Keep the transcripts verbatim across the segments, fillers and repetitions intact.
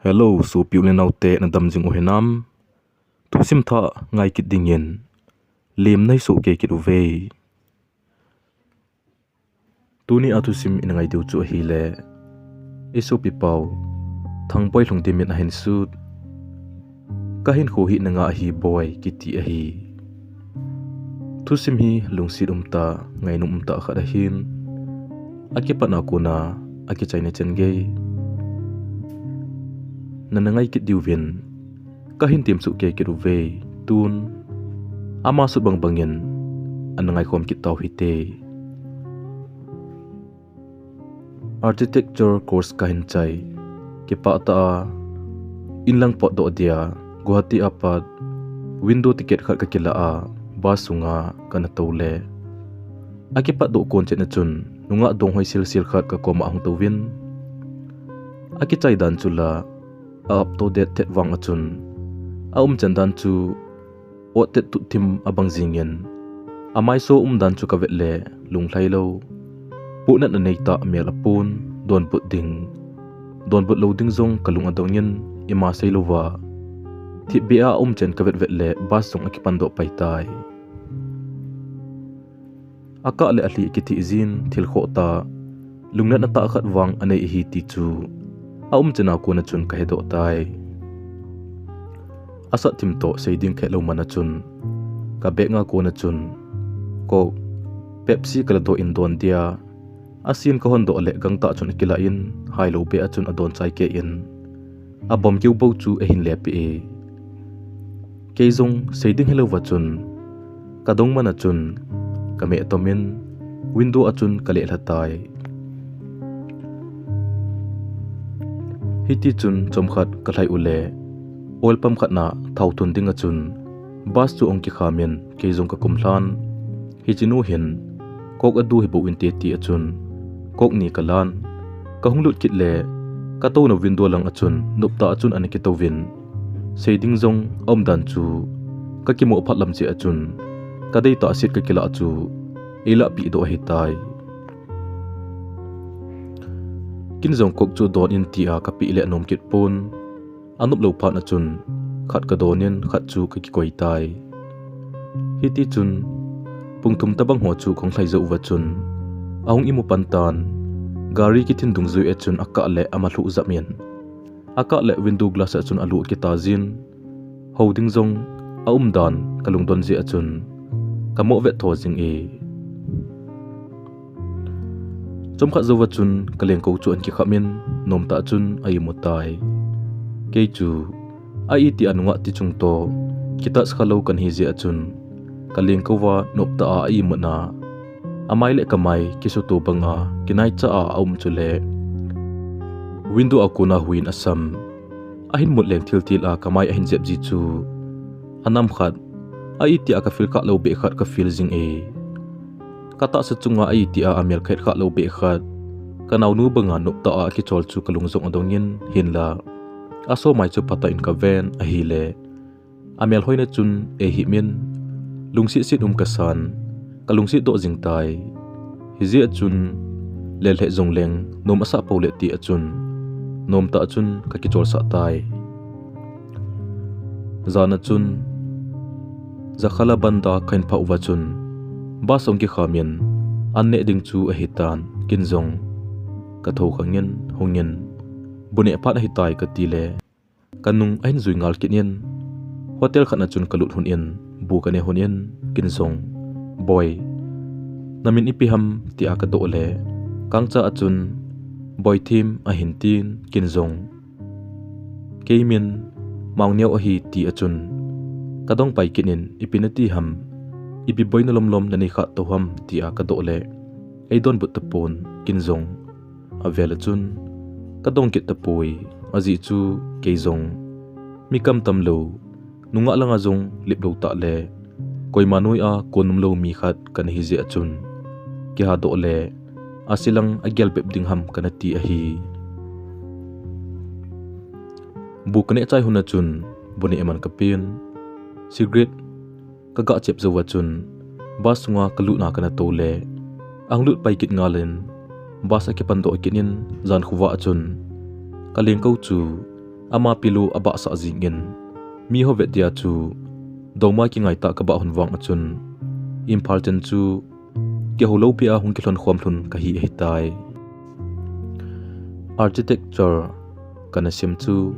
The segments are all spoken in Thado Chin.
Hello, sopi u le naote, na dam jing u hinam? Thusim thah ngai kit dingin lem nei soh kei kit uve. Tuni a thusim ina ngai diu chu ahile, i sopi pau Thangboi Lhungdim in ahin sut, Ka hinkho hi nanga ahi boi kiti ahi. Thusim hi lungset umtah, ngainom umtah khat ahin, akipatna kona akichaina chan gei nana ngai kit diuvin kahin temsuh kei kit uve. Tun ama sut bang bangin ana ngaikhom kit tau hite. Architecture course kahin chai. Kipah tah a, inlang potdoh dia Guwahati a pat window ticket khat kakilah a, bus sunga kana tou le, akipatdoh kon chet na chun nungah donghoi silsil khat kakoma ahung touvin, akichai dan chu la a up to date thet vang a chun, aumchan dan chu ottet tutthim abang jingin, amaiso umdan chu kavet le lunglhai lou, pohnatna neitah mel apon, donbut ding, donbut lou ding jong kalung adongin, ima seilouva thipbeh a aumchan kavet vet le bus jong akipandoh pai tai. Akah le alhi kithih jin, thil khohtah, lungnatna tah khat vang anei ahi ti chu aumchan a kona chun kahedoh tai. Asat thim toh seiding khelou man a chun, kabag a kona chun Coke, Pepsi kaladoh in don dia, asin kahondoh le gangtah chun akilah in, hailou beh a chun adon chai kei in, abom keu bou chu ahin lepeh e. Kei jong seiding helouva chun, kadong man a chun kameh atomin, window a chun kalelha tai. Hitichun chomkhat kalhai u le, oil pump khat na thao thun ding a chun bus chu ahung kikhamin, kei jong kakumlhan. Hichenu hin Coke adu hibou inte ti a chun Coke ni kalan. Kahung lut kit le, katouna window lang a chun noptah a chun ana kitouvin, seiding jong aumdan chu kakimoh phat lam cheh a chun, kadeitah set kakilah chu eilahpeh doh ahitai. Kin jong Coke chu don in tia kapeh le anom kit pon. Anop lou phat a chun khat kadonin khat chu kakikoi tai. Hitichun pung thum tobang ho chu kahung lhai jou uva chun, ahung imu pan tan, gari kithin dungjui a chun akah le ama lhuh jap in, akah le window glass a chun alu akita jin, hou ding jong aumdan kalungdon jeh a chun, kamoh vet tho jing e. Chomkhat jouva chun kalengkou chu ahin kikham in, nomtah chun a-imu tai. Kei chu a-itia nungah tichung toh kitouch khalou kana hi jeh a chun, kalengkouva noptah a a-imutna, amai le kamai kisuto banga kinaicha a aum chule, window a kona huiyin asam ahin mut leng thil til a kamai ahin jep ji chu, anam khat a-itia kafeel khalou beh khat kafeel jing e. Katahsa chunga a-itia amel khet khalou beh khat, kanaonu banga noptah a akichol chu kalung jong adongin, hinla asomai chu phatah in kaven ahile, amel hoina chun eihim in, lungset set um kasan, kalungset doh jing tai. Hijeh a chun, lel lheh jongleng nom asah pou le ti a chun, nomtah a chun kakicholsah tai. Jan a chun Jakhalabanda kahin phah uva chun, bus ahung kikham in, an neh ding chu ahitan, kin jong kathou khangin, hungin, bu neh phat ahitai kati le, kanung ahin jui ngal kit in, hotel khat na chun kalut lhun in, bu kane lhun in, kin jong, Boi, namin ipi ham? tia kadoh le, kangcha a chun, Boithim ahin tin, kin jong, Kei min Maongneo ahi, ti a chun, kadong pai kit in, ipi nati ham? Ipi boina lomlom nanei kha tou ham? tia kadoh le, eidonbut tapon, kin jong, avel a chun, kadong kit tapoi, ajeh chu kei jong mi kamtam lou, nungah langa jong lip lou tah le, koima noi a kon um lou mi khat kana hi jeh a chun, kihadoh le, ase lang agel bep ding ham kana ti ahi. Bu kaneh chai lhun a chun, bu neh man kapen, cigarette kagah chep jouva chun, bus sunga kalutna kana tou le, ahung lut pai kit ngal in, bus akipandoh kit in, jan khovah a chun, kalengkou chu Ama pillow abahsah jingin, mi ho vet dia chu dongma kingai tah kabah lhon vang achun, Imphal chan chu kihou lou pia hung kilhon khom lhon kahi ahitai. Architecture kana sem chu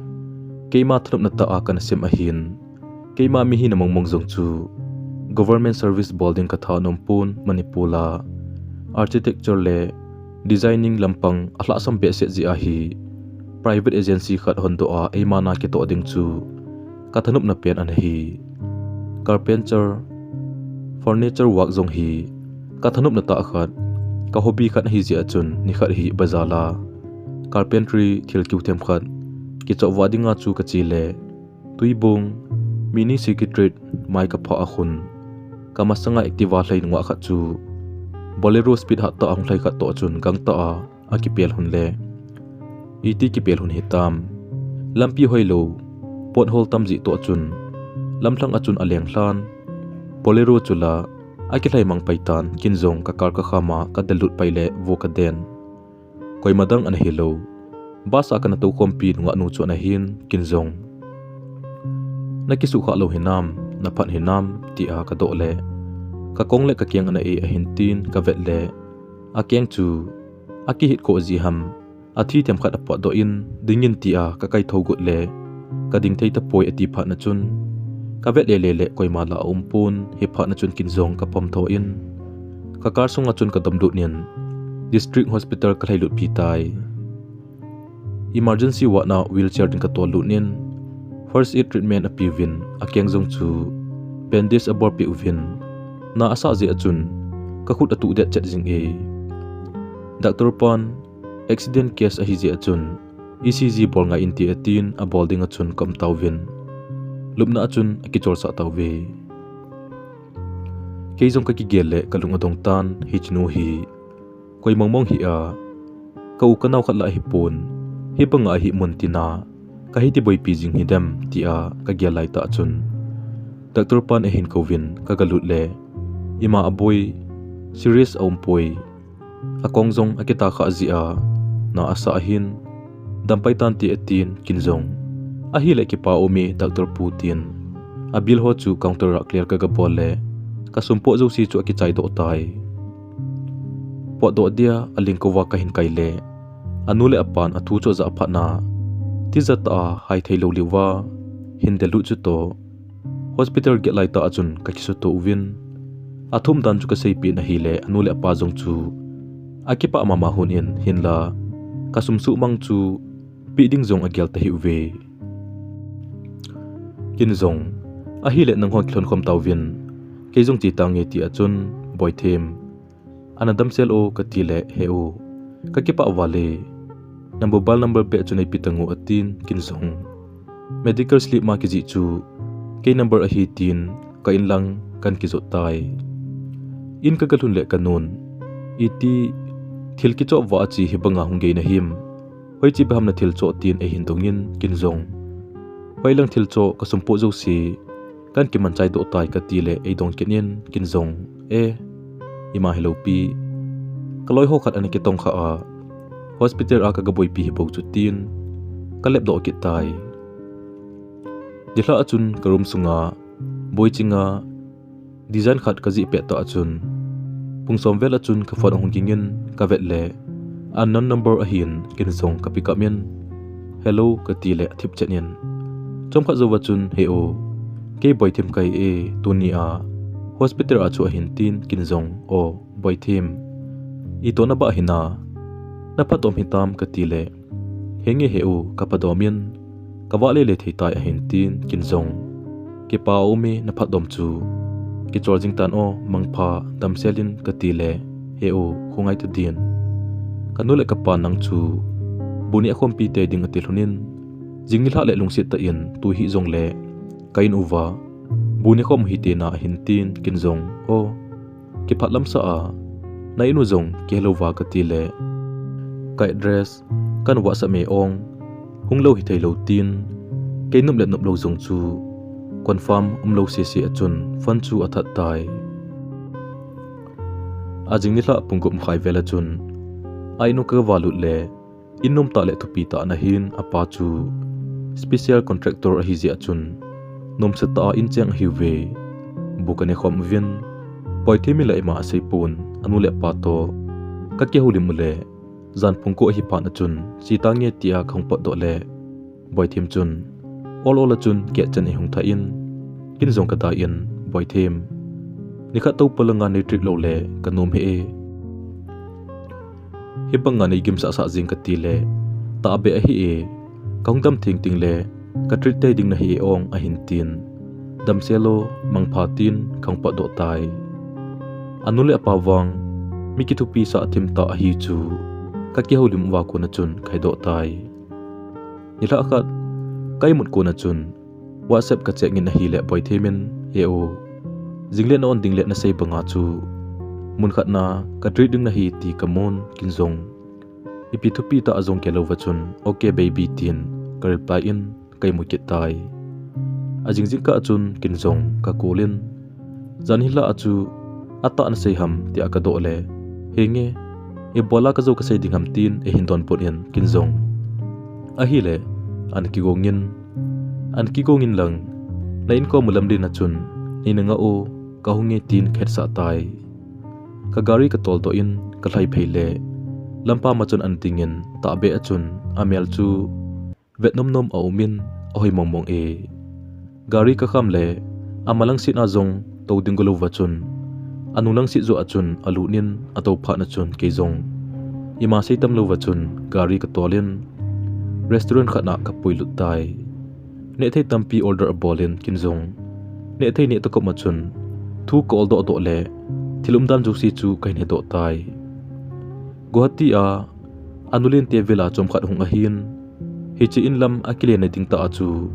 keima thanopna tah a kana sem ahin, keima mihina mongmong jong chu government service bol ding katha nom pon, Manipur a architecture le designing lampang alhahsam behseh jeh ahi private agency khat hondoh a eima na kitoh ding chu kathanopna pen ana hi. Carpenter, furniture work jong hi kathanopna tah khat, ka hobby khat ahi jeh achun nikhat hi bazar a carpentry thil kiu themkhat kichoh vah dinga chu kache le, Tuibong, mini secretariat mai kaphah a khun, kamasanga Activa lhai nungah khat chu Bolero speed hat tah a hung lhai khat toh chun gangtah a akipel lhon le, iti kipel lhon hitam. Lampi hoilou, pothole tam jeh toh chun lamlhang achun aleng lhan, Bolero chu la akilhai mang pai tan, kin jong ka car kakham a kadelut pai le vo kaden. Koima dang ana hilou, bus a kana toukhompi nungah nu chu ana hin, kin jong, nakisukha lou hinam, naphat hinam, tia kadoh le, kakong le kakeng ana ei ahin tin kavet le, akeng chu akihit koh jeh ham, athi themkhat apotdoh in, dingin tia kakaithou got le, kading thei tapoi ati phatna chun, kavet lele le koima la aumpon, hiphatna chun kin jong kapomtho in, ka car sunga chun kadamlut in, District Hospital kalhailutpi tai. Emergency ward a wheelchair ding katollut in, first aid treatment apeuvin, akeng jong chu bandage abolpeh uvin, na asah jeh achun kakhut atuh det chet jing e. Doctor pan, accident case ahi jeh achun ECG bol ngai in ti atin, abol ding achun kaum tauvin, lupna achun akicholsah tauve. Kei jong kakigel le kalung adong tan, hichenu hi koi mongmong hia, ka u kanao khat la ahipon, hibanga ahi mun tina kahiti boipi jing hidem tia kagel laitah chun, doctor pan ahin kouvin kagalut le, ima aboi, serious aumpoi, akong jong akitah kha jeh a, na asah ahin, dampai tante atin, kin jong, ahile kipa aume doctor pu tin, abill ho chu counter a clear kagabol le, kasum poh jouse chu akichaidoh tai. Potdoh dia aling kouva kahin kai le, anu le apan athu chu ajah phatna, tijat tah a hai theilou liuva hin delut chutoh, hospital gate laitah achun kakisutoh uvin, athum dan chu kaseipeh in ahile, anu le apa jong chu akipah mama lhon in, hinla kasum suhmang chu peh ding jong agel tahiuve. Kin jong, ahile nangho kilhon khom tauvin, kei jong che tange ti achun, Boithem, ana damsel o kati le, he u, kakipah val e, na mobile number beh chu neipe tango atin, kin jong, medical slip ma kijih chu kei number ahi tin, ka in lang kan kijot tai. In kagalhun le kanun, iti thil kichoh vah a che hibanga hung gei nahim, hoiche beh ham nathil choh tin eihin dongin, kin jong, hoilang thil choh, kasum poh jouse kan kimanchaidoh tai kati le eidong kit in, kin jong, e, ima hiloupi, kaloi ho khat ana kitong kha a, hospital a kagaboipi hibou chu tin, kalepdoh kit tai. Nilhah achun ka room sunga boiching a design khat kajih pettah achun, pung som vel achun ka phone ahung gingin kavet le, unknown number ahin, kin jong ka pick up in, hello kati le athip chet in, chomkhat jouva chun, he u, kei Boithem kahi e, tunia hospital a chu ahin tin, kin jong, o, Boithem, itoh nabah hina, naphatdom hitam kati le, henge he u, kaphatdom in, kavah lele thei tai ahin tin, kin jong, kipa aume, naphatdom chu kichol jing tan o, mangpha, damsel in kati le, he u, khongai ta din, kanu le kapa nang chu bu neh khompi tei ding ati lhon in, jing nilhah le lungset tah in tu hih jongle ka in uva bu neh khom u hite na ahin tin, kin jong, o, kiphatlamsah a, na in u jong kihelou va kati le, ka address kan WhatsApp me ong, hunglou hitheilou tin, kei nop le noplou jong chu confirm umlou sese achun phone chu athat tai. Ajing nilhah pung gup makhai vel achun a in u kavalut le, in nomtah le thupi tah ana hin, apa chu special contractor ahi jeh a chun, nomsa tah a in cheng ahiuve. Bu ka ne khom uvin, Boithem in la ima asei pon, anu le apa toh ka kihoulim u le, jan pung ko ahi phat a chun, che tange tia ka hung potdoh le, Boithem chun, ol ol a chun kehchan eihung thah in, kin jong ka dai in, Boithem, nikhat toh polanga nei treat lou le, ka nom hih e. Hibanga nei gimsah sah jing ka ti le, tahbeh ahi e, ka hung dam theng teng le, ka treat tei ding nahi e ong ahin tin. Damsel o, mangpha tin, ka hung potdoh tai. Anu le apa vang, mi kithupi sah thim tah ahi chu, ka kihoulim uva kon a chun, ka hedoh tai. Nilhah khat, ka imut kon a chun, WhatsApp ka check in ahile Boithem in, he u, jing le na on ding le na sei banga chu, mun khat na, ka treat ding nahi ti ka mun, kin jong, ipi thupi tah a jong kei lou va chun, okay baby tin, ka reply in, ka imu kit tai. Ajing jingkah a chun, kin jong, ka call in, jan hilai a chu, atah na sei ham, tia ka doh le, henge, ibola ka jou ka sei ding ham tin, eihin donbut in, kin jong, ahile, ana kigong in, ana kigong in lang, na inkom u lam len a chun, nei na ngah u, ka hung e tin ka hetsah tai. Ka gari ka toldoh in, ka lhai phei le, lampam a chun ana ding in, tahbeh a chun, amel chu, vet nomnom a um in, ahoi mongmong e. Gari ka kham le, ama langset a jong, tou ding go lou va chun, anung langset joh a chun, alut in, atou phat na chun, kei jong, ima sei tam lou va chun, gari ka tol in, restaurant khat na ka puilut tai. Nehthei tampi order abol in, kin jong, nehthei neh takop ma chun, thu ka oldoh doh le, thil umdan jouse chu ka hin hedoh tai. Guwahati a, anu lente vela chomkhat hung ahin, hiche in lam akile nading tah a chu,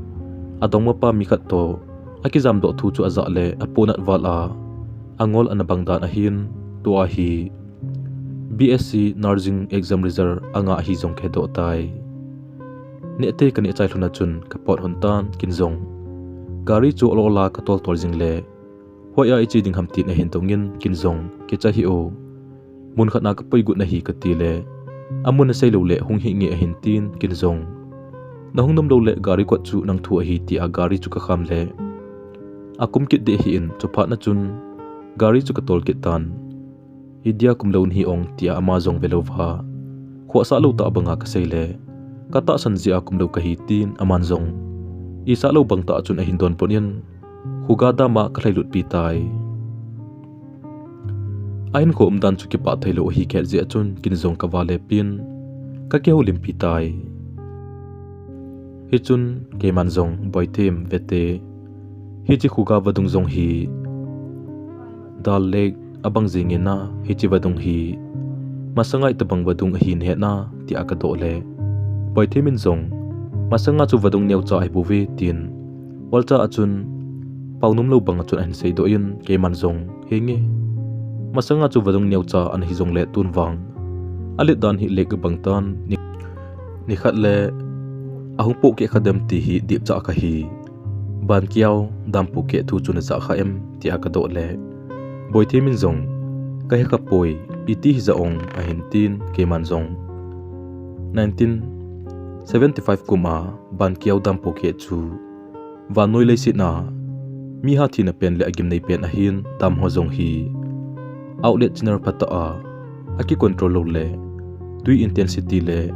adongmapa mi khat toh, akijamdoh thu chu ajah le, aponat val a, angol ana bang dan ahin, tua hi, B S C Nursing exam result angah ahi jong ka hedoh tai. Nehthei ka neh chai lhon a chun ka pot lhon tan, kin jong, gari chu ol ol a ka toltol jing le, hoi a iche ding ham tin eihin dong in, kin jong, kicha hih o, mun khat na ka puigut nahi ka ti le, amun asei lou le hung hih nge ahin tin, kin jong, na hung nom lou le gari kot chu nang thu ahi tia gari chu ka kham le, akum kit deh hih in, chuphat na chun, gari chu ka tol kit tan. Hidia kum lou nahi ong tia ama jong ve lou va, khohsah lou tah banga ka sei le, ka tahsan jeh a kum lou kahi tin aman jong, isah lou bang tah a chun ahin donbut in, Khuga dam a ka lhailut pi tai. Ahinkho umdan chu kipah theilou ahi khet jeh a chun, kin jong ka vale pin, ka kihoulimpi tai. Hichun keiman jong, Boithem, vete, hiche Khuga vadung jong hi, Dal Lake abang jing in a, hiche vadung hi, masanga itobang vadung ahi nahet na, tia ka doh le, Boithem in jong, masanga chu vadung neocha ahibouve, tin, olcha a chun, pao nomlou bang a chun ahin seidoh in, keiman jong, henge, masanga chu vadung neocha ana hi jongle tun vang, alet dan hi lake abang tan, ni, nikhat le, ahung pohkeh kha dem ti hi dipcha kahi. Bankiao dam pohkeh thu chu najah kha em, tia ka doh le, Boithem in jong, ka hekha poi, iti hijeh ong ahin tin, keiman jong, nineteen seventy-five kum a Bankiao dam pohkeh chu, vannoi leiset a, mi hathina pen le agimnei pen ahin, dam ho jong hi, outlet channel phatah a, akicontrol lou le, twi intensity le,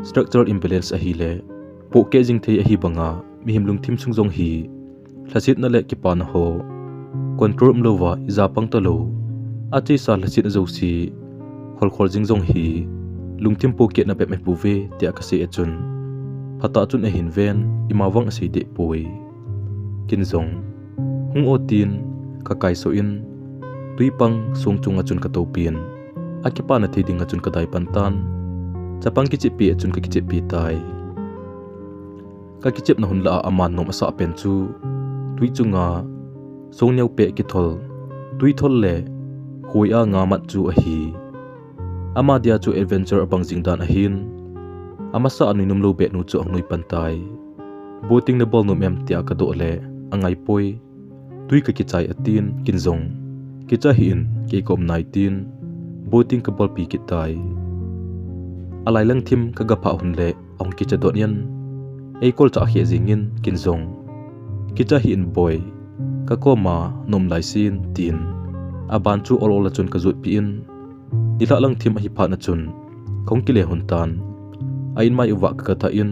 structural imbalance ahile, pohkeh jing thei ahi banga, mihem lungthim sung jong hi, lhasetna le kipana ho, control umlouva ija pang talou, achesa lhasetna jouse, kholkhol jing jong hi, lungthim pohkehna bep ahibouve, tia kasei a chun, phatah chun ahin ven, ima vang asei deh poi. Kin jong, hung o tin, ka kaisoh in, twi pang song chunga chun ka toupin, akipana thei dinga chun ka dai pan tan, chapang kicheppi a chun ka kicheppi tai. Ka kichepna hun lah a aman nom asah pen chu, twi chunga, song neope kithol, twi thol le, khoi a nga mat chu ahi. Ama dia chu adventure abang jing dan ahin, amasa a nui nomlou beh nu chu ahung nui pan tai. Boating nabol nom em tia ka doh le, angaipoi. Twi ka kichai atin, kin jong, kicha hih in, kei ka um nai tin, boating ka bolpi kit tai. Alai lang thim ka gaphah hun le, ahung kicha dot in, Ei call chah kheh jingin Kin jong, "Kicha hih in boi, ka koma na um lai sin," tin aban chu ol ol a chun ka jutpi in, nilhah lang thim ahi phat na chun kahung kile lhon tan. A in mai uva ka ga thah in,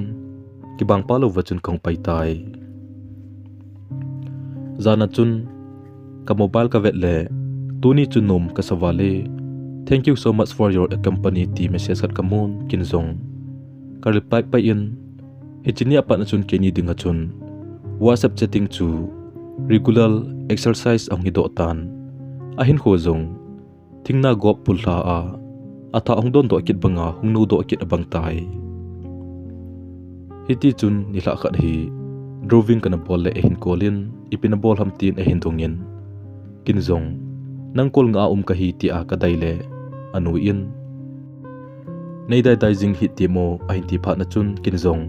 kibang pa louva chun kahung pai tai. Jan a chun ka mobile ka vet le, "Tuni chu na um ka sa val e. Thank you so much for your company," ti message khat ka mun, Kin jong ka reply pai in, hiche ni a pat na chun keini dinga chun WhatsApp chatting chu regular exercise ahung hi doh tan. Ahinkho jong thingna gop pulha a, athah hung don doh kit banga hung nu doh kit abang tai. Hiti chun nilhah khat hi drawing kana bol le eihin call in, "Ipi na bol ham?" tin eihin dong in, Kin jong, "Nang call nga a um ka hi," tia ka dai le, anu in, "Nei dai dai jing hih temo?" ahin ti phat na chun Kin jong,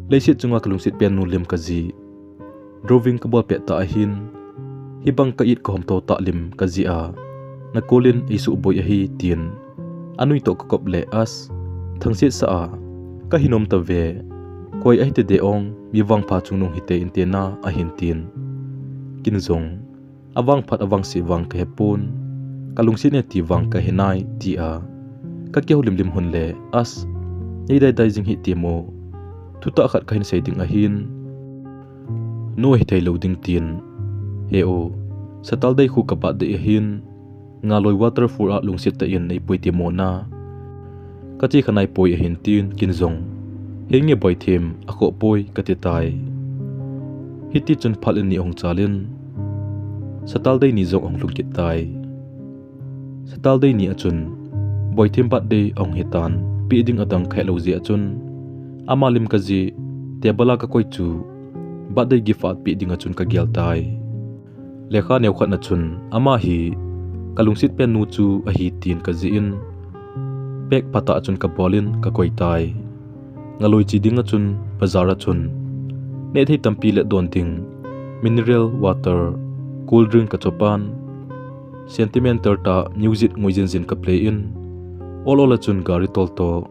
"Leiset chunga ka lungset pen nu lim ka jih. Drawing ka bol pet ta ahin, hibang ka it ka hom to ta lim ka jih a, na call in ei suboi ahi," tin anui toh ka kop le, "As, thangset sa a, ka hinom ta ve. Koi ahi te de ong, mi vangpha chungnung hite inte na," ahin tin. Kin jong, "Avang phat avang se vang ka he pon, ka lungset ne ti vang ka he nai," tia ka kihou limlim lhon le, "As, nei dai dai jing hih temo? Thutah khat ka hin sei ding ahin, nu ahi thei lou ding," tin. "He u, Saturday khu ka birthday ahin, Ngaloi waterfall a lungset tah in nei pui temo na? Ka che kha nai poi," ahin tin, Kin jong, "Henge Boithem, akhoh poi," ka ti tai. Hiti chun phat le ni ahung chal in, Saturday ni jong ahung lhung kit tai. Saturday ni a chun Boithem birthday ahung hi tan, peh ding adang ka he lou jeh a chun, ama lim ka jih, table a ka koi chu birthday gift a peh ding a chun ka gel tai. Lekha neo khat na chun, ama hi ka lungset pen nu chu ahi tin ka jih in, pack phatah a chun ka bol in ka koi tai. Ngaloi che ding a chun, bazar a chun neh thei tampi le don ding, mineral water, cool drink ka chopan, sentimental tah music ngoi jin jin ka play in, ol ol a chun gari tol toh,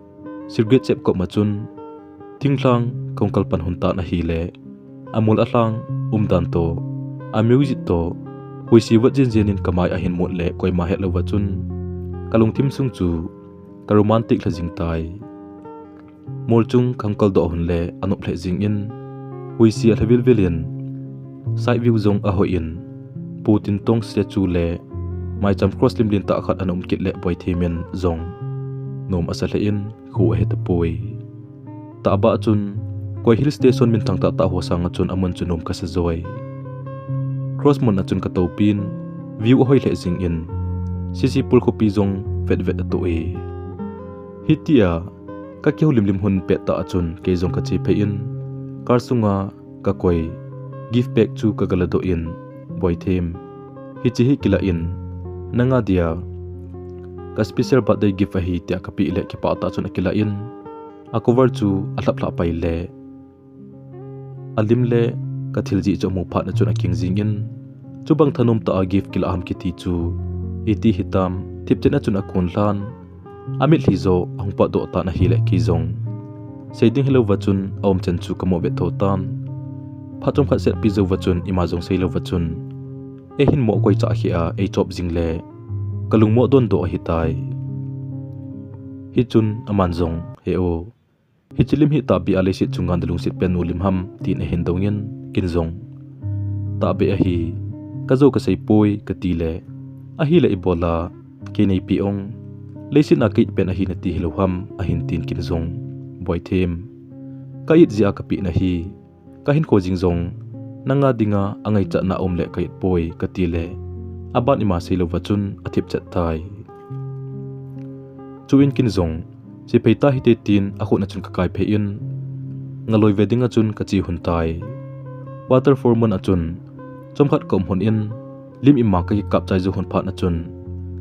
cigarette chep kop ma chun, thinglhang kahung kalpan lhon tan ahile, amol alhang umdan toh, a music toh, huisi vat jin jin in ka mai ahin mut le koima het louva chun, ka lungthim sung chu ka romantic lha jing tai. Mol chung kahung kaldoh lhon le anop lheh jing in, huisi alha vil vil in, side view jong ahoi in, Pu Tintong statue le maicham cross lim lin tah khat ana um kit le Boithem in jong nom asa lheh in, kho ahe tapoi. Tahbeh a chun, koi hill station minthang tah tah ho sanga chun amun chu nom kasa joi. Cross mun a chun ka toupin, view ahoi lheh jing in, Sisipul khopi jong vet vet atoh e. Hitia ka kihou lim lim lhon pettah a chun kei jong ka che phei in, car sunga ka koi, gift pack chu ka ga ladoh in, Boithem, hiche hi kilah in, nanga dia ka special birthday gift ahi, tia ka peh le kipah tah chun akilah in, a cover chu alhap lhah pai le, alim le ka thil jih chu amu phat na chun akeng jing in, chubang thanom tah a gift kilah ham kiti chu iti hitam, thipchet na chun akon lhan, amitlhi joh ahung potdoh tan ahile kei jong sei ding hilouva chun aumchan chu ka mo vet tho tan. Phat chomkhat setpi jouva chun ima jong sei louva chun, eihin mo koi chah kheh a eichop jing le ka lungmo dondoh ahitai. Hichun aman jong, "He u, hiche lim hi tahbeh a leiset chunga na lungset pen nu lim ham?" tin eihin dong in, ken jong, "Tahbeh ahi, ka jou ka sei poi," kati le, "Ahile ibola kei neipeh ong, leiset a ka it pen ahi nati hilou ham?" ahin tin, ken jong, "Boithem, ka it jeh a ka peh nahi, ka hinkho jing jong nanga dinga angaichatna aum le ka it poi," kati le, aban ima sei louva chun athip chet tai. Chuin ken jong, "Che phei tahite," tin akhut na chun ka kai phei in, ngaloi ve dinga chun ka che lhon tai. Waterfall mun a chun chomkhat ka um lhon in, lim ima ka kikap chai jou lhon phat na chun,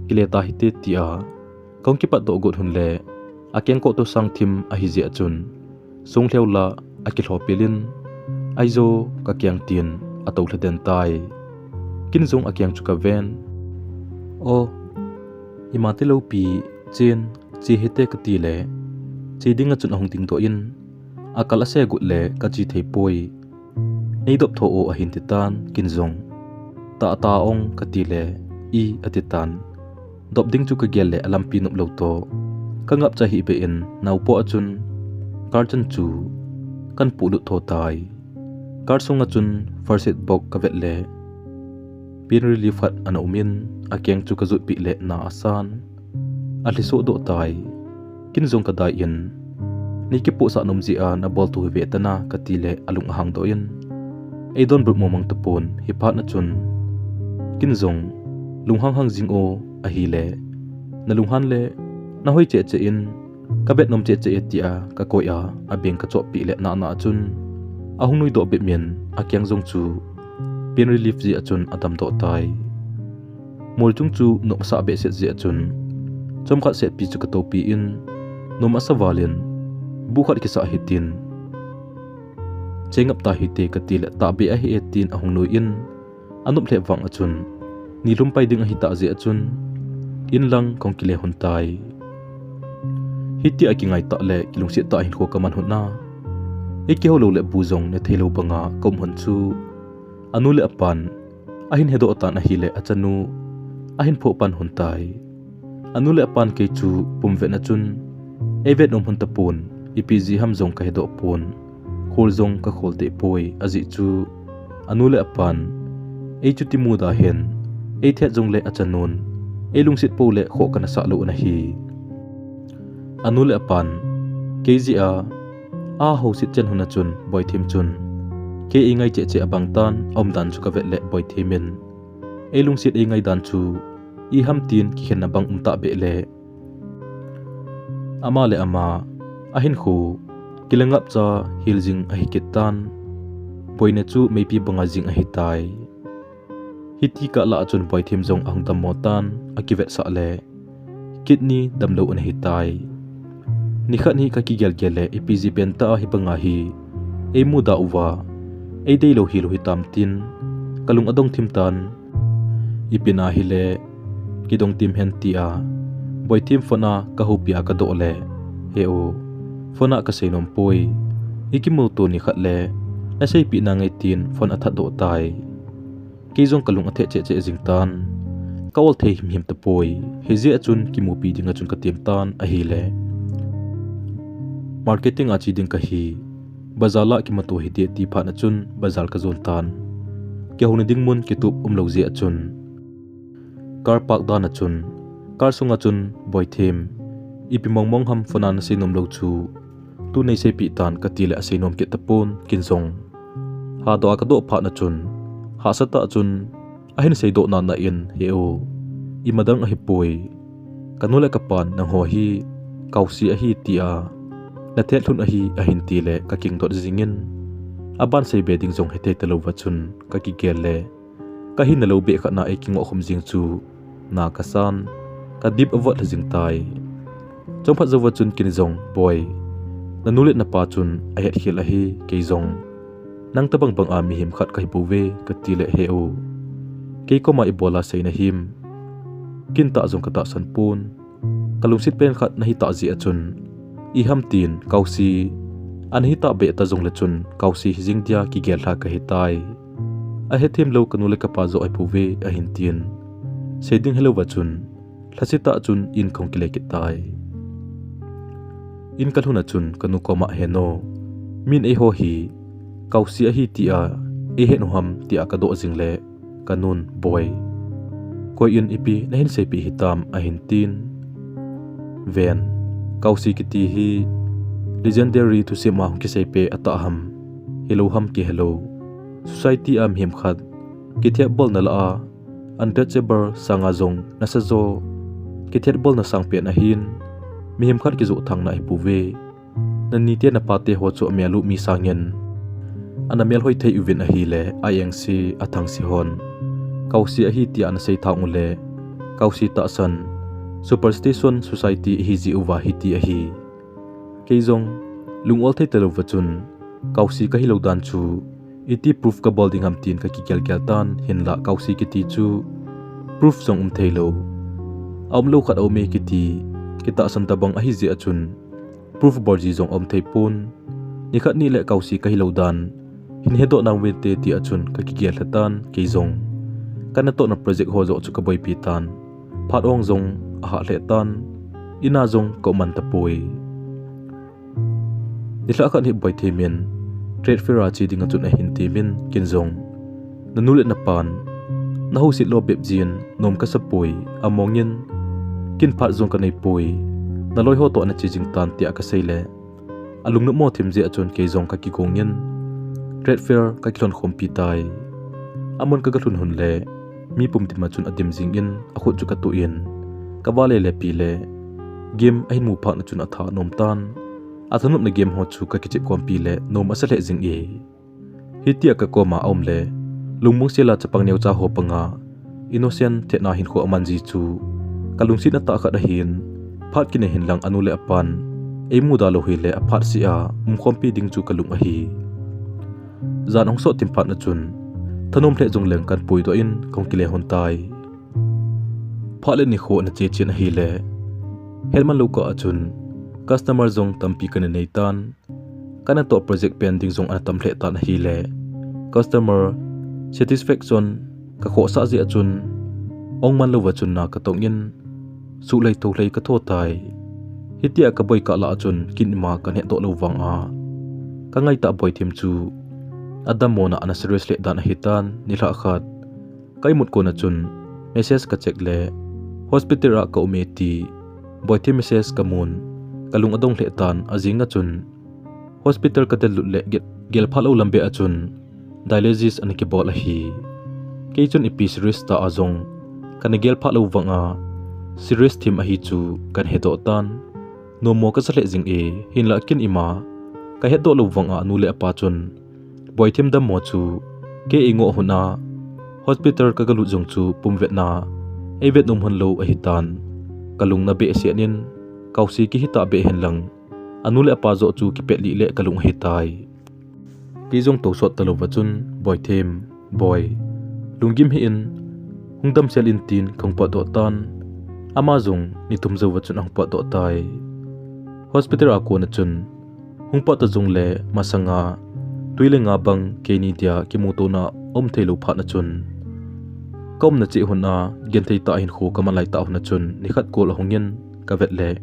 "Kile tahite," tia kahung kipatdoh got lhon le, akeng koh toh sang thim ahi jeh a chun, songlheu la akilhopel in, "Aijo, ka keng," tin atoulha den tai. Ken jong akeng chu ka ven, "O, ima tilou pi, chen, che hite," kati le, che dinga chun ahung dingdoh in, Akal ase got le kache thei poi. Nei dop tho o ahin ti tan, kin jong. Ta ta ong kati le, i ati tan. Dop ding chu kagel le alampi nop lou to. Kangap cha hi be in, naopo a chun. Car chan chu. Kan pulut tho tai. Car sunga chun first aid box kavet le. Pain relief khat ana um in, akeng chu kajot pi le na asan. Alhi soh doh tai. Kin jong kadai in. Nei kipohsah nom jeh a nabol tho hi ve tana kati le alung ahang doh in. Eidonbut mong mong tapon, hiphat na chun. Kin jong, lunghang hang jing o, ahile. Nalunghan le, nahoi cheh cheh in, kavet nom cheh cheh e tia, kakoi a, abeng kachop pi le na na chun. Ahung nui doh bep min, akeng jong chu. Pain relief jeh a chun adam doh tai. Mol chung chu nom asah behseh jeh a chun. Chomkhat setpi chu katopi in, nom asa val in, bu khat kisah hitin. Chengap ta hite kati le tahbeh ahi e tin ahung nui in, anop lheh vang a chun, ni lhum pai ding ahi tah jeh a chun, in lang kong kile hun tai. Hiti a kingai tah le kilungset tah hinkho kaman hun a. Ei kihou lou le bu jong ne thei lou banga kaum hun chu. Anu le apan, ahin hedoh tan ahile achanu, ahin phoh pan hun tai. Anu le apan kei chu pum vet na chun, ei vet nom hun tapon, ipi jeh ham jong kahedoh pon. Khol jong kakhol tei poi, ajeh chu. Anu le apan, ei chu ti muda hen, ei thet jong le achanun, ei lungset po le khoh kana sah lou ana hi. Anu le apan, kei jeh a, ahouset chen hun a chun, Boithem chun. Kei ei ngai cheh cheh abang tan, aum dan chu kavet le Boithem in. Ei lungset ei ngai dan chu, i ham tin kikhen na bang um tah beh le. Ama le ama, ahinkho, kilangap cha hil jing ahi kit tan. Boina chu meipi banga jing ahi tai. Hiti kah lah a chun Boithem jong ahung dammo tan, akivetsah le. Kidney damlou ana hi tai. Nikhat hi kakigel gel le ipi jeh pen tah a hibanga hi. Ei muda uva. Ei deilou hilou hitam tin. Kalung adong thim tan. Ipi na hile. Kidong thim hen tia. Boithem phone a kahoupi a kadoh le. He u. Phone a kasei nom poi. Ikimu to nikhat le. Naseipi nange tin phone athat doh tai. Kei jong kalung athe cheh cheh jing tan. Ka ol thei him him tapoi. Hijeh a chun kimupi ding a chun katem tan ahile. Marketing a che ding kahi. Bazar la kimuto hite ti phat na chun bazar kajon tan. Kihouna ding mun kitup umlou jeh a chun. Car park dan a chun. Car sunga chun Boithem. Ipi mong mong ham phone a nasei nom lou chu. Tu nei seipi tan kati le asei nom kit tapon, kin jong. Hadoh a kadoh phat na chun, hahsa tah chun, ahin seidoh na na in, he u. Ima dang ahipoi. Kanu le kapan nangho hi, Kausi ahi tia. Nathet lhun ahi, ahin ti le kakingdot jing in. Aban seibe ding jong hethei talou va chun, kakigel le. Kahin na lou beh khat na ei kingoh khum jing chu, na kasan, kadip avot lha jing tai. Chomkhat jouva chun kin jong, Boi, nanu le napa chun ahet khel ahi, kei jong. Nang tabang bang a mihem khat kahi bouve, kati le he u. Kei koma ibola seina him. Kin tah jong katahsan pon. Kalungset pen khat nahi tah jeh a chun. Iham tin, Kausi. Ana hi tah beh ta jong le chun, Kausi hijing dia kigel lha kahi tai. Ahethem lou kanu le kapa joh ahipouve, ahin tin. Sei ding helou va chun. Lhasetah chun in kong kile kit tai. In kalhun a chun kanu koma he no. Min eiho hi. Kausi ahi tia. Eihet u ham tia kadoh jing le. Kanun, Boi. Koi in ipi nahin seipi hitam ahin tin. Ven. Kausi kiti hi. Legendary thusim a hung kiseipe atah ham. Hilou ham kihelou. Society a mihem khat. Kithiat bolna la a. Untouchable sanga jong nasa jo. Kithiat bolna sang pen ahin. Mihem khat kijoh thang na ahipouve. Nani te napa te ho chu amel u mi sangin. Ana mel hoi thei uvin ahile, a engse, athangse hon. Kausi ahi tia ana sei thang u le. Kausi tahsan. Superstition society ihi jeh uva hiti ahi. Kei jong, lung ol thei talou va chun. Kausi kahi lou dan chu. Iti proof kabol ding ham tin kakigel gel tan hinla Kausi kiti chu. Proof jong um thei lou. Aum lou khat aume kiti. Kitahsan tabang ahi jeh a chun. Proof bol ji jong aum thei pon. Nikhat ni le kausi kahi lou dan hin hedoh nang vinte ti a chun kakigel lheh tan kei jong. Kana tohna project ho joh chu kaboipi tan. Phat ong jong ahah lheh tan. Ina jong ka um man tapoi. Nilhah khat hi Boithem in trade fair a che ding a chun ahin temin ken jong, nanu le napan nahouset lo bep jin nom kasapoi, amongin ken phat jong kaneipoi, naloi ho toh nache jing tan tia kasei le, alungnop mo thim jeh a chun kei jong kakigong in trade fair kakilhon khompi tai. Amun kagalhun hun le mi pum dim a chun adim jingin akhut chu katuh in, kava le lepi le game ahin mu phat a chun atha nom tan. Athanopna game ho chu kakichep khompi le nom asa lheh jing e. Hitia kakoma aum le, lungmong sela chapang neocha ho panga innocent thehna hinkho aman ji chu kalungset na tah khat ahin, phat kinei hin lang anu le apan eimuda lou hile aphat sea umkhompi ding chu kalung ahi. Jan ahung sot thim phat a chun thanom lheh jongleng kan puidoh in kahung kile lhon tai. Phat le nikho ana che chen ahile, hetman lou kah a chun customer jong tampi kana nei tan. Kana toh project pen ding jong ana tam lheh tan ahile, customer satisfaction kakhohsah jeh a chun ong man louva chun na katong in, suhlei thoulhei katho tai. Hitia kaboi kah lah a chun ken ima kahin hedoh lou vanga kangaitah Boithem chu adammona ana serious lheh dan ahitan. Nilhah khat ka imut kona chun message kacheck le, hospital a ka um e ti Boithem message kamun, kalung adong lheh tan. Ajing a chun hospital kadel lut le gel, gel phat lou lam beh a chun dialysis ana kibol ahi. Kei chun ipi serious tah a jong kana gel phat lou vanga serious thim ahi chu kana hedoh tan. Nommo kasa lheh jing e, hinlah ken ima kahedoh lou vanga anu le apa chun Boithem dammo chu kei eingoh hun a hospital kagalut jong chu pumvetna eivet nom hon lou ahitan. Kalung nabeh seh in, kausi kihi tah beh hin lang, anu le apa joh chu kipet lih le kalung ahitai. Kei jong tousot talouva chun, Boithem, Boi, lunggim hih in, hung damsel in tin kahung potdoh tan. Ama jong ni thum jouva chun ahung potdoh tai. Hospital a kona chun hung pot ta jongle masanga twi le nga bang keini dia kimutona um theilou phat a chun, kaumna cheh hun a genthei tah hinkho kaman lai tah hun a chun nikhat call ahung in kavet le,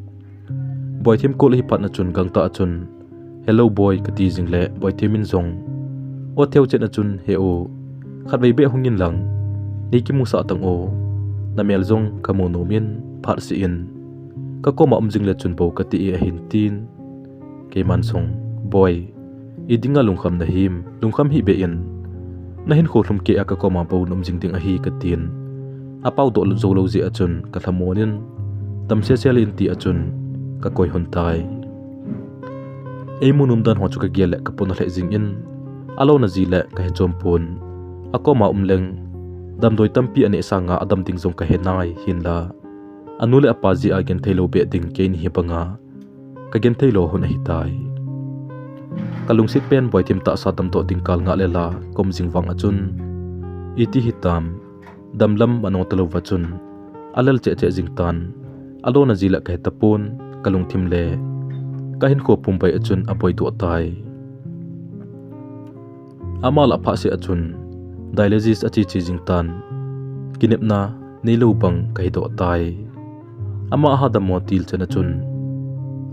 Boithem call ahi phat a chun gangtah a chun, Hello Boi, kati jingle Boithem in jong, O theu chet a chun, He o, khatvei beh hung in lang, nei kimusah tang o, namel jong kamu nomin, phat seh in, kakoma um jingle chun bou kati e ahin tin. Keiman jong, Boi, idinga lungkham nahim, lungkham hih beh in, nahinkho lhumkeiya kakoma bou naum jing ding ahi, katin. Apaodoh joulou jeh a chun kalhamon in, damsel sel in ti a chun kakoi lhon tai. Eimu nom dan ho chu kagel le kapona lheh jingin, alona ji le kahe chompon. Akoma um leng damdoi tampi aneh sanga adam ding jong kahe nai, hinla anu le apa jeh a genthei lou beh ding keini hi banga kagenthei lou hon ahitai. Kalungset pen Boithem tahsa damdoh ding kal ngah le la kaum jing vang a chun, iti hitam, damlam mano talouva chun alel cheh cheh jing tan. Alona ji le kahe tapon, kalungthim le kahinkho pumbai a chun aboidoh tai. Ama lah phat seh a chun dialysis ache che jing tan. Kinepna neilou bang kahidoh tai. Ama aha dammo til chan a chun,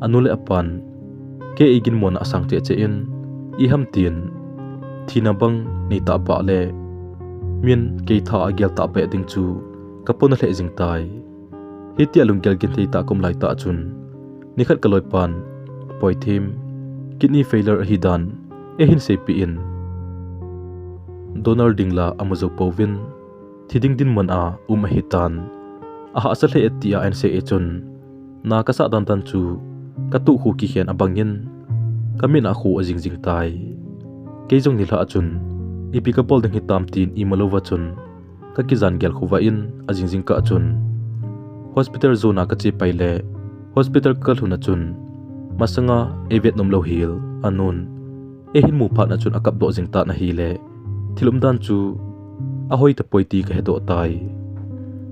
anu le apan kei eiginmona asang cheh cheh in, iham tin thina bang neitah pah le, min kei tha a gel tah beh ding chu kapona lheh jing tai. Hitia lunggel genthei tah kaum lai tah chun, nikhat kaloipan, Boithem, kidney failure ahidan eihin seipeh in, donor ding la amu jou pouvin, thi ding dinmun a um ahitan. Ahahsa lheh e tia ahin sei e chun, na kasah dandan chu katuh khu kikhen abangin, kamit a khu ajing jing tai. Kei jong nilhah a chun, ipi kabol ding hitam tin ima louva chun, kakijan gel khovah in ajing jing kah a chun, hospital jona kache pai le, hospital kalhun a chun, masanga eivet nom lou hel anun, eihin mu phat a chun akapdoh jing tan ahile, thil umdan chu ahoi tapoi ti kahedoh tai.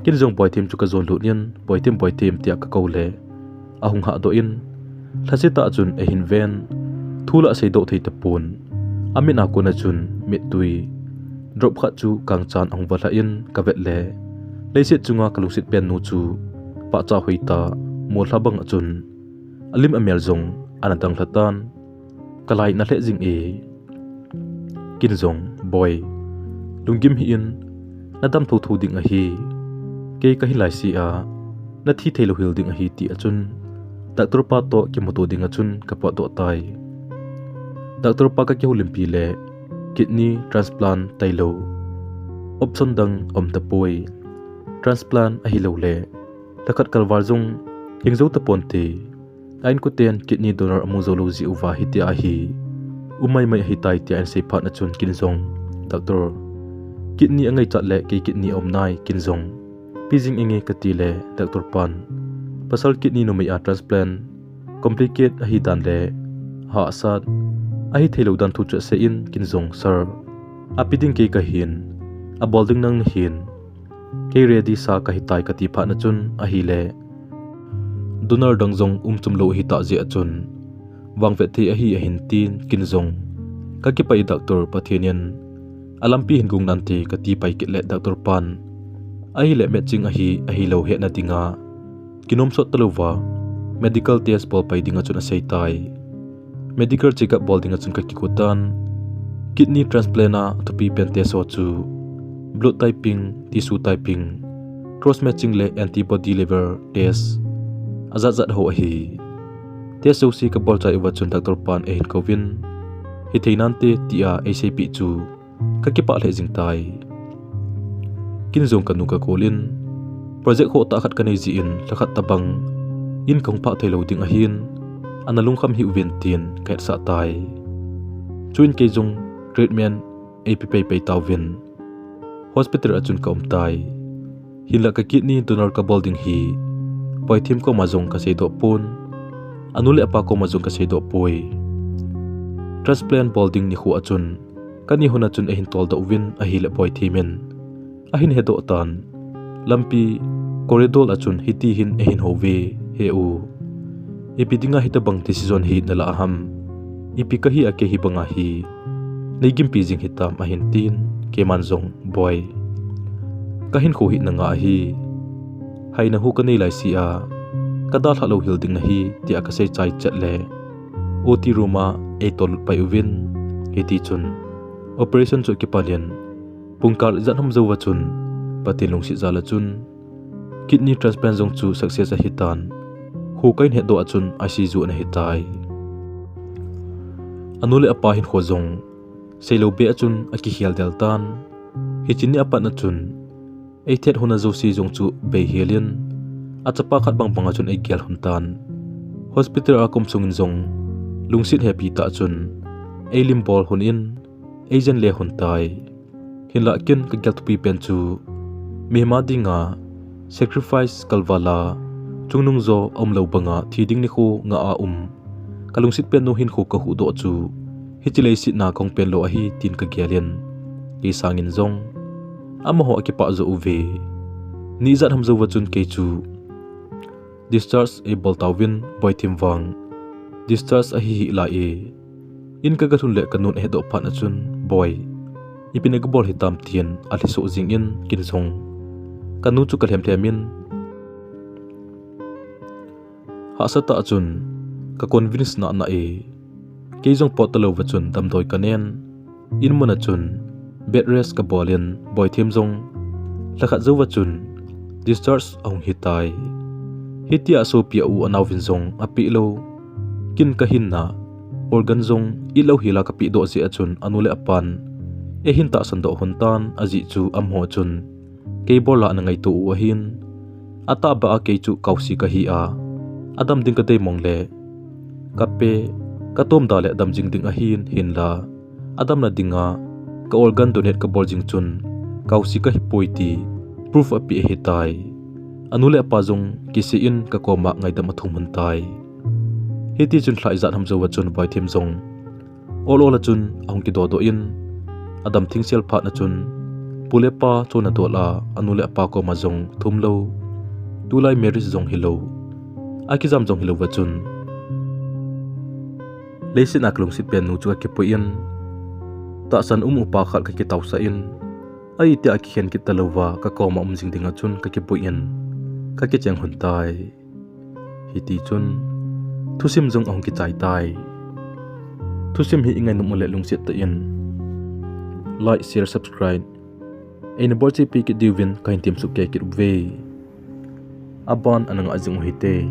Ken jong Boithem chu kajon lut in, Boithem, Boithem tia kakou le, ahung hahdoh in, lhasetah a chun eihin ven, Thu la seidoh thei tapon. Amit a kona chun mittui drop khat chu kangchan ahung valha in kavet le, leiset chunga kalungset pen nu chu pahcha hoitah molha bang a chun alim amel jong ana dang lha tan. Kalai na lheh jing e. Ken jong, Boi, lunggim hih in, nadam thotho ding ahi. Kei kahin laise a, nathi theilou hel ding ahi, ti a chun doctor pa toh kimuto ding a chun kapotdoh tai. Doctor pa kakihoulimpi le kidney transplant tailou option dang aum tapoi. Transplant ahilou le lhakhat kalval jong hing jou taponte. A inkoten kidney donor amu joulou jeh uva hitia hi um maimai ahitai, tia ahin sei phat a chun ken jong, Doctor, kidney angaichat le kei kidney aum nai, ken jong pe jing inge, kati le doctor pan, pasal kidney numei a transplant complicate ahi dan le hahsat ahi theilou dan thu chu asei in, ken jong, Sir, ape ding kei kahin, abol ding nang nahin, kei ready sa kahitai, kati phat a chun ahile, donor dang jong um chomlou ahitah jeh a chun vangvet thei ahi, ahin tin, ken jong, kakipah e doctor, Pathen in alampi hin gong nante, kati pai kit le doctor pan, ahile matching ahi ahilou hetna dinga kinom sot talouva medical test bol pai ding a chun asei tai. Medical checkup bol ding a chun kakigo tan. Kidney transplant a thupi pen test ho chu blood typing, tissue typing, cross matching le antibody level test ajat jat ho ahi. Test jouse kabol chai uva chun doctor pan eihin kouvin, hithei nante, tia eiseipeh chu kakipah lheh jing tai. Ken jong kanu kakol in, project hohtah khat kanei jeh in lhakhat tabang in kahung phah theilou ding ahin, ana lungkham hih uvin, tin kahetsah tai. Chuin kei jong treatment eipe peipei tauvin hospital a chun kaum tai. Hinlah kakidney donor kabol ding hi Boithem koma jong kaseidoh pon, anu le apa koma jong kaseidoh poi. Transplant bol ding nikho a chun kani hon a chun eihin toldoh uvin ahile Boithem in ahin hedoh tan. Lampi corridor a chun hiti hin eihin houve, He u, ipi dinga hitobang decision hi nalah ham? Ipi kahi a kei hibanga hi neigimpi jing hitam, ahin tin, keiman jong, Boi, kahinkho hi nanga ahi. Haina hu kanei laise a kadalhah lou hel ding nahi, tia kasei chai chet le OT room a eitollut pai uvin, hitichun operation chu akipan in pungkal ijat ham jouva chun Pathen lungset jal a chun kidney transplant jong chu success ahitan. Kho kahin hetdoh a chun ICU ana hitai. Anu le apa hinkho jong seilou beh a chun akikhel del tan. Hiche ni apat a chun eithet hon a jouse jong chu beihel in, achapa khat bangbang a chun eigel hon tan. Hospital a kaum sungin jong lungset hepi tah chun eilim bol hon in, eijen le hon tai. Hinlah ken kagel thupi pen chu, mihem a dinga sacrifice kalval a chungnung jo aumlou banga thi ding nikho ngah a um kalungset pen nu hinkho kahuhdoh chu hiche leiset a kahung pen lou ahi, tin kagel in, kei sangin jong amaho akipah joh uve. Ni ijat ham jouva chun kei chu discharge eibol tauvin, Boithem vang discharge ahihih lai e. In kaga lhun le kanun ahedoh phat a chun, Boi, ipi nagabol hitam, tin alhisoh jingin, ken jong kanu chu kalhem lhem in, hahsatah a chun ka convince nana e. Kei jong pot talouva chun damdoi kanen, in mun a chun bed rest kabol in, Boithem jong lhakhat jouva chun discharge ahung hitai. Hitia sopi a u anaovin jong apehlou, ken kahinna organ jong itlou hela kapehdoh jeh a chun anu le apan eihin tahsandoh hon tan, ajeh chu amaho chun kei bolla ana ngaito u ahin, atahbeh a kei chu kaose kahi a, adam ding kadei mong le kape, katomda le adam jing ding ahin, hinla adamna dinga ka organ donate kabol jing chun kaose kahipoi ti proof apeh ahitai. Anu le apa jong kisih in kakoma ngaidam athum hon tai. Hitichun lha ijat ham jouva chun Boithem jong ol ol a chun ahung kidodoh in, adam thengsel phat a chun pu le pa chonna dol a anu le apa koma jong thumlou, tulai marriage jong hilou, akijam jong hilouva chun Leiset a kalungset pen nu chu kakipui in, tahsan um upa khat kakitaosah in, ahi tia kikhen kit talouva kakoma um jing dinga chun kakipui in, kakicheng lhon tai. Hiti chun thusim jong ahung kichai tai. Thusim hi ingainom uleh lungset tah in like, share, subscribe eina bolchepi kit diuvin kahin temsoh kei kit uve. Aban ana ngah jing uhite.